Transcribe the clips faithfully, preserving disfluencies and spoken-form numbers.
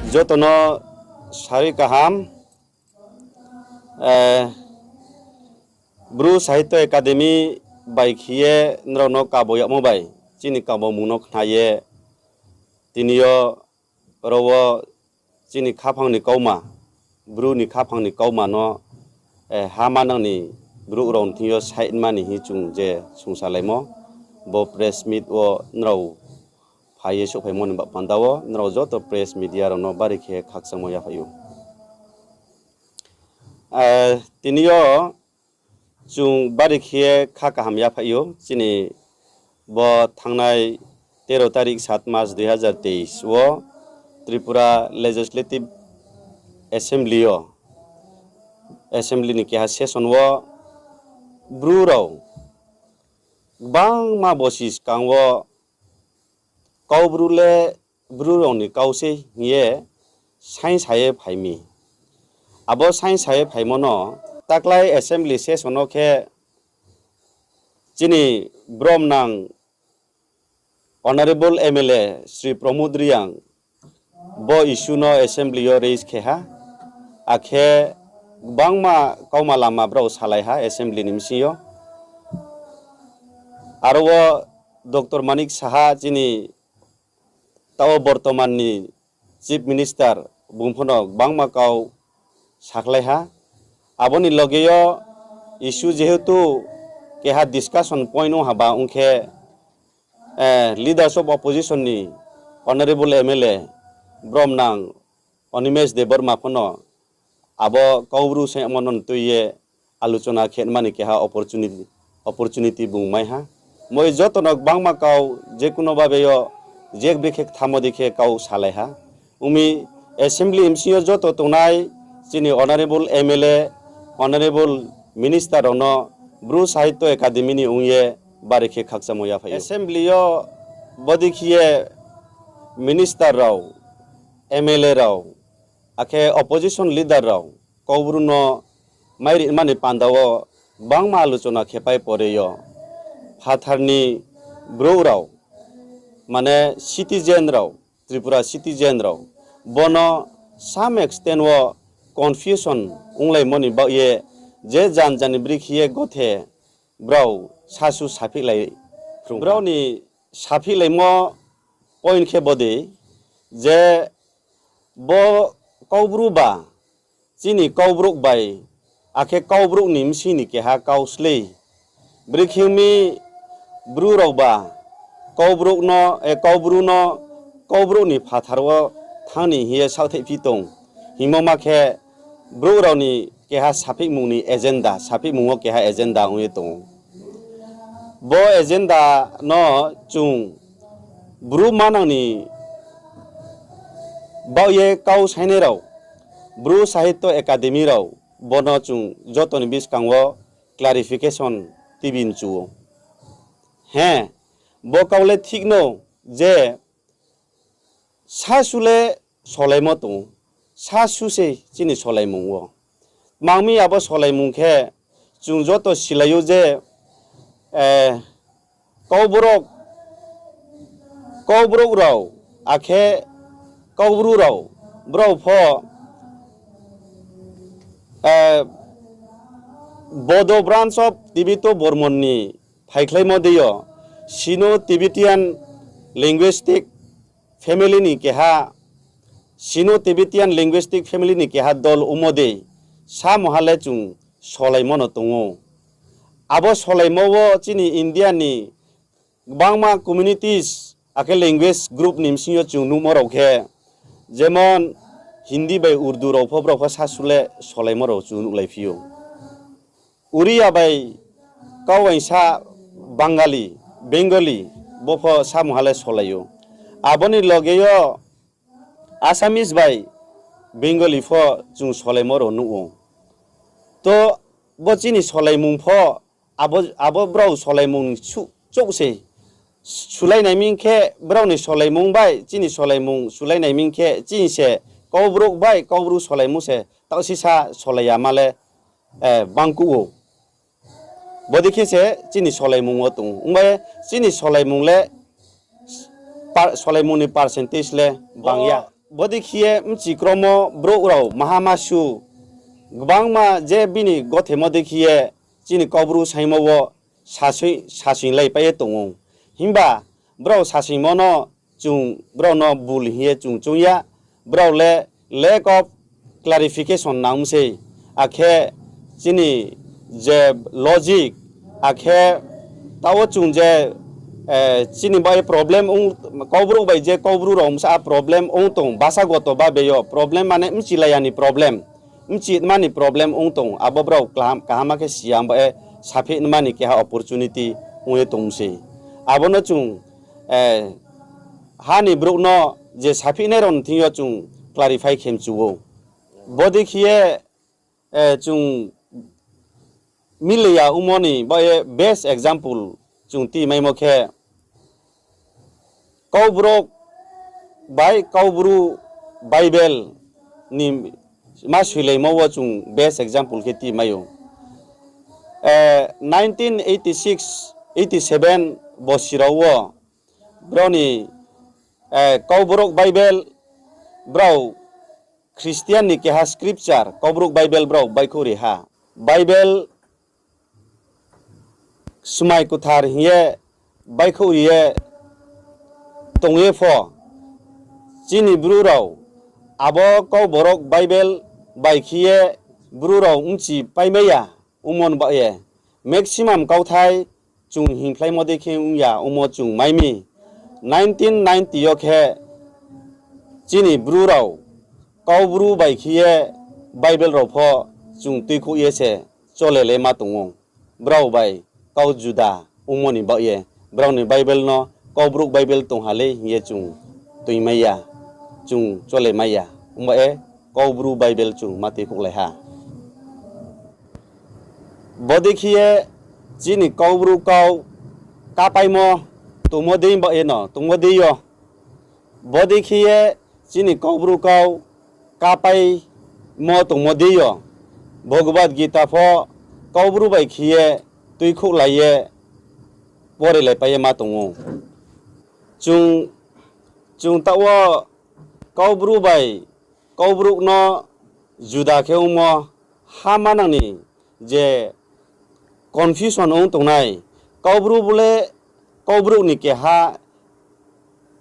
Joto no sari kaham, eh, Bru Sahitya Academy bai khe ye nrao no kabo yagmo bai, chini kabomung no khna ye, tini yo ro wo chini khaphang ni kauma, Bru ni khaphang ni kauma no, eh, ha manang ni brouh rao ni thing yo saima ni hing chung je sungsalaimo, bo press meet wo nrao phai ye souhphaimo ni ba panda wo, nrao joto press media rao no bari khe khakchangmo yaphai ou. Eh, tini yo chung bari khe kha kaham yaphai ou, chini bo thanngnai tero tarik sat mas dui hazar teis wo Tripura Legislative Assembly yo, Assembly ni keha session wo Bru rao gbangma bosi skang wo Kaubru le Bru rao ni kau sei hing ye saingsa ye phai mi. Abo saingsa ye phaimo no taklái assembly session no khe chini bromnang Honourable M L A Shri Pramod Reang bo issue no assembly yo raise khe ha, akhe gbangma kauma lama brao salai ha assembly ni bsing yo. Aro wo Doctor Manik Saha chini taoh wo bortoman ni Chief Minister bung pho no gbangma kau sakhlai ha. Abo ni loge yo issue jehetu keha discussion point ong ha ba ong khe, eh, Leaders of Opposition ni Honourable M L A bromnang Animesh Debbarma pho no abo Kaubru saingmo no tui ye alochona khe mani keha opportunity, opportunity bung mai ha. Moi joto no gbangma kau jekuno babe yo je bri khe kthamo di khe kau salai ha. Ong mi assembly bsing yo joto tongnai chini Honourable M L A, Honourable Minister rao no Bru Sahitya Academy ni ong ye bari khe khakchangmo yaphai ou. Assembly yo bodei khe ye minister rao, M L A rao, akhe opposition leader rao Kaubru no mai ri mani panda wo gbangma alochona khe pai pore yo phathar ni brouh rao, mane citizen rao, Tripura citizen rao, bo no some extent wo confusion onglaimo ni baoh ye je jan jan ni bri khe ye gothe brao sasu saphihlai phrung ha. Brao ni saphihlaimo point khe bodei je bo Kaubru ba chini Kaubrouh bai, akhe Kaubrouh ni bsing ni keha kau slei. Brekhe ong mi Bru rao ba Kaubrouh no, eh, Kaubru no Kaubrouh ni phathar wo thanng ni hing ye saohthaihphi tong hingmo ma khe, brouh rao ni keha saphihmung ni agenda, saphihmung wo keha agenda ong ye tong ou. Bo agenda no chung Bru manang ni baoh ye kau sainai rao, Bru Sahitya Academy rao, bo no chung joto ni buskang wo clarification tibi mchu ou. He, bo kau le thik no je sasu le solaimo tong ou, sasu se chini solaimung wo. Tma ong mi abo solaimung khe chung joto silai ou je, eh, Kaubrouh, Kaubrouh rao, akhe Kaubru rao, brao pho, eh, Bodo branch of Tibeto Bormon ni phaikhlaimo dei yo, Sino-Tibetan linguistic family ni keha, Sino-Tibetan linguistic family ni keha dol ongmo dei, samoha le chung solaimo no tong ou. Abo solaimo wo chini India ni gbangma communities, akhe language group ni bsing yo chung nuhmo rao khe, jemon Hindi bai Urdu rao pho, brao pho sasu le solaimo rao chung nuhlaiphi ou. Oriya bai kauaingsa Bangali, Bengali, bo pho samoha le solai ou. Abo ni loge yo Assamese bai Bengali pho chung solaimo rao nuh ou. To bo chini solaimung pho abo, abo brao solaimung chouh, chouh se sulai nai ming khe, brao ni solaimung bai chini solaimung sulai nai ming khe, chini se Kaubrouh bai Kaubru solaimung se taoh sisa solai yama le, eh, bangkuh ou. Bodei khe se chini solaimung wo tong ou. Ongba ye chini solaimung le, par-, solaimung ni percentage le bang ya. Bodei khe ye bchi kromo brouh rao maha masu gbangma je bini gothemo dei khe ye chini Kaubru saingmo wo sasoi-, sasoinglaipai ye tong ou. Himba brao sasoingmo no chung brao no bul hing ye chung choung ya, brao le lack of clarification nang mi sei, akhe chini je logic, akhe taoh wo chung je, eh, chini bai problem ong, Kaubru bai je Kaubru rao bsa problem ong tong, basa goto babe yo problem mane bchilai ya ni problem, bchi nma ni problem ong tong, abo brao kaham, kaham khe si ya, abo ye saphi nma ni keha opportunity ong ye tong mi sei. Abo no chung, eh, ha ni brouh no je saphi nai rao ni thing yo chung clarify khe mchu ou. Bodei khe ye, eh, chung mile ya ongmo ni bai ye best example chung ti maimo khe, Kaubru bai Kaubru Bible ni ma soilaimo wo chung best example khe ti mai ou. Eh, nineteen eighty six, eighty seven bosi rao wo brao ni, eh, Kaubru Bible brao Christian ni keha scripture, Kaubru Bible brao baihkhouh ri ha. Bible Smai Kuthar hing ye baihkhouh ri ye tong ye pho, chini Bru rao abo Kaubru Bible bai khe ye Bru rao bchi paimai ya ongmo ni baoh ye maximum kauthai chung hingphlaimo dei khe ong ya ongmo chung mai mi. Nineteen ninety yo khe chini Bru rao Kaubru bai khe ye Bible rao pho chung tuikhouh ye se cholelai ma tong ou. Brao bai kau juda ongmo ni baoh ye, brao ni Bible no Kaubru Bible tong ha lei hing ye chung tuimai ya, chung chole mai ya. Ongba ye Kaubru Bible chung ma tuikhouhlai ha. Bodei khe ye chini Kaubru kau kápaimo tongmo dei baoh ye no, tongmo dei yo. Bodei khe ye chini Kaubru kau kápaimo tongmo dei yo, Bhagavad Gita pho Kaubru bai khe ye tuikhouhlai ye porilaipai ye ma tong ou. Chung, chung taoh wo Kaubru bai Kaubru no juda khe ongmo ha manang ni je confusion ong tongnai, Kaubru bo le Kaubru ni keha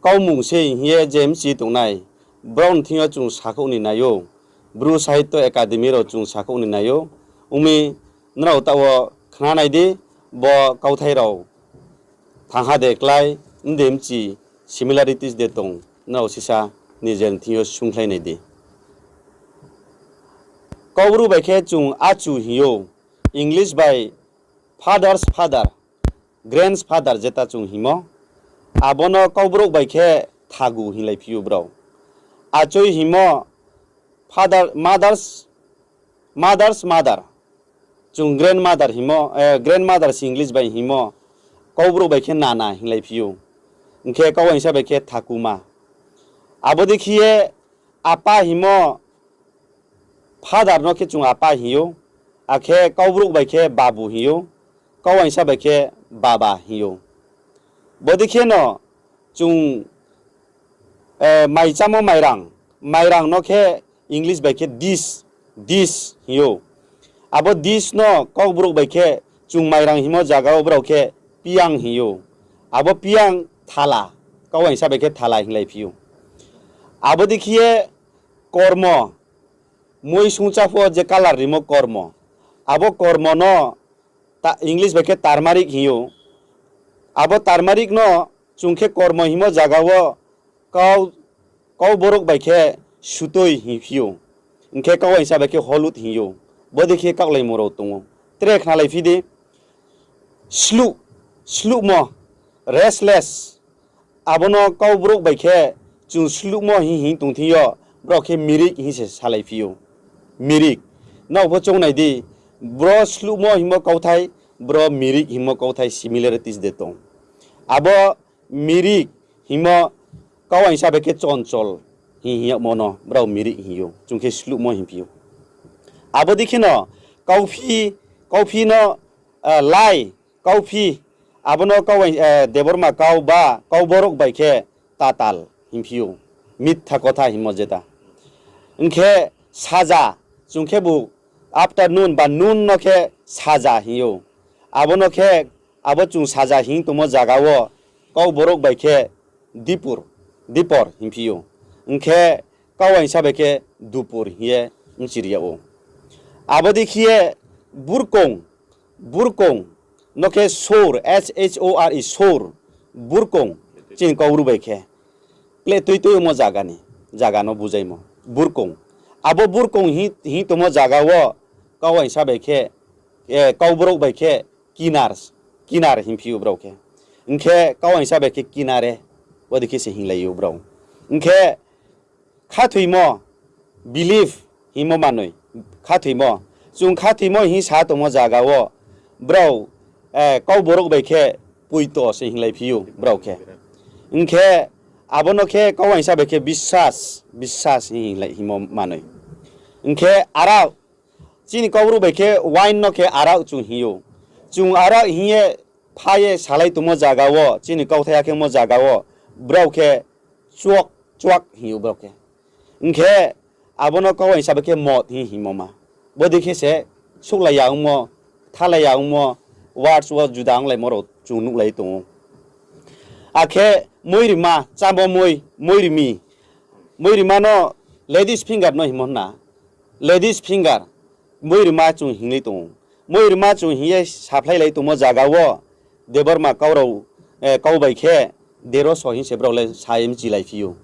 kaumung sei hing ye je bchi tongnai, brao ni thing yo chung sakhouh ni nai ou, Bru Sahitya Academy rao chung sakhouh ni nai ou. Ong mi, nrao taoh wo khna nai di, bo kauthai rao thangha de klái, mde bchi similarities de tong, nrao sisa nijer ni thing yo sungkhlai nai di. Kaubru bai khe chung achu hing ou, English bai father's father, grandfather jeta chung hingmo, abo no Kaubru bai khe thagu hinglaiphi ou brao. Achoi hingmo father, mother's, mother's mother. Chung grandmother hingmo, eh, grandmother se English bai hingmo, Kaubru bai khe nana hinglaiphi ou. Hing khe kauaingsa bai khe thakuma. Abo dei khe ye apa hingmo, father no khe chung apa hing ou, akhe Kaubru bai khe babu hing ou, kauaingsa bai khe baba hing ou. Bodei khe no chung, eh, mai chámo mairang, mairang no khe English bai khe dish, dish hing ou. Abo dish no Kaubru bai khe chung mairang hingmo zaga wo brao khe piang hing ou. Abo piang thala, kauaingsa bai khe thala hinglaiphi ou. Abo dei khe ye kormo, moi sungcha pho je colour rimo kormo, abo kormo no ta-, English bai khe turmeric hing ou. Abo turmeric no chung khe kormo hingmo zaga wo kau, Kaubru bai khe sutoi hingphi ou. Hing khe kauaingsa bai khe holud hing ou. Bodei khe kaulaimo rao tong ou. Tre khnalaiphi di. Sluh, sluhmo, restless. Abo no Kaubru bai khe chung sluhmo hing hing tong thing yo, brao khe mirik hing se salaiphi ou. Mirik. Nrao pho choung nai di, bro sluhmo hingmo kauthai, bro mirik hingmo kauthai similarities de tong. Abo mirik hingmo kauaingsa bai khe chonchol hing hing yagmo no brao mirik hing ou, chung khe sluhmo hingphi ou. Abo dei khe no kauphi, kauphi no, eh, lai, kauphi, abo no kau, eh, Debbarma kau ba Kaubru bai khe tatal hingphi ou. Mitha kotha hingmo jeta. Hing khe saja, chung khebu afternoon ba noon no khe saja hing ou. Abo no khe, abo chung saja hing tongmo zaga wo kau borok bai khe dipur, dipor hingphi ou. Hing khe kauaingsa bai khe dupur hing ye mchiri yag ou. Abo dei khe ye burkong, burkong no khe sour, S H O R E, sour, burkong, chini Kaubru bai khe. Pleh tui tui omo zaga ni, zaga no bujaimo, burkong. Abo burkong hing, hing tongmo zaga wo kauaingsa bai khe, eh, kau borok bai khe kinar, kinar hingphi ou brao khe. Hing khe kauaingsa bai khe kinare, bodei khe se hinglai ou brao. Hing khe khathoimo, belief hingmo manoi, khathoimo. Chung khathoimo hing sa tongmo zaga wo brao, eh, kau borok bai khe puito se hinglaiphi ou brao khe. Hing khe abo no khe kauaingsa bai khe bisas, bisas hing hinglai hingmo manoi. Hing khe arak, chini Kaubru bai khe wine no khe arak chung hing ou. Chung arak hing ye pha ye salai tongmo zaga wo, chini kauthai ya khemo zaga wo, brao khe chuak, chuak hing ou brao khe. Hing khe abo no kauaingsa bai khe mod hing hingmo ma. Bodei khe se souhlai ya ongmo, kthalai ya ongmo, words wo juda onglaimo rao chung nuhlai tong ou. Akhe moi rima, chámo moi, moi rimi, moi rima no ladies finger no hingmo na. Ladies finger, moi rima chung hinglai tong ou. Moi rima chung hing ye saphlailai tongmo zaga wo Debbarma kau rao, eh, kau bai khe deroso hing se brao le sa ye mchilaiphi ou.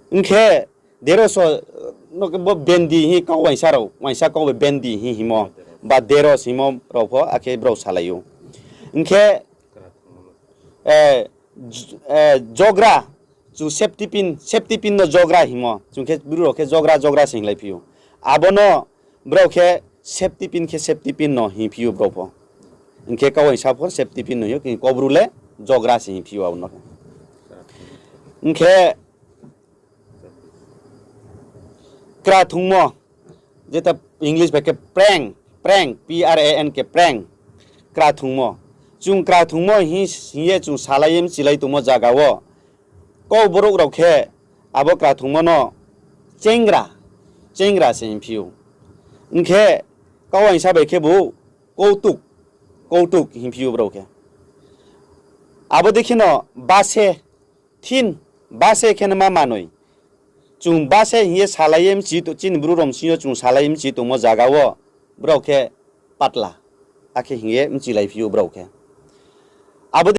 Hing khe deroso, eh, no khe bo bendi hing kau uaingsa rao, uaingsa kau bai bendi hing hingmo, ba deros hingmo rao pho akhe brao salai ou. Hing khe, eh, j-, eh, jogra, chung safety pin, safety pin no jogra hingmo, chung khe Bru rao khe jogra, jogra se hinglaiphi ou. Abo no brao khe safety pin khe safety pin no hingphi ou brao pho. Hing khe kauaingsa pho safety pin no hing ou, khe Kaubru le jogra se hingphi ou abo no khe. Hing khe kra thungmo, jeta English bai khe prank, prank, P R A N K, prank, kra thungmo. Chung kra thungmo hing, hing ye chung salai ye mchilai tongmo zaga wo, kau borok rao khe abo kra thungmo no chengra, chengra se hingphi ou. Hing khe kauaingsa bai khebu koutuk, koutuk hingphi ou brao khe. Abo dei kheno base, thin, base khe no ma manoi. Chung base hing ye salai ye mchi to, chini Bru rao bsing yo chung salai ye mchi tongmo zaga wo, brao khe patla, akhe hing ye mchilaiphi ou brao khe. Abo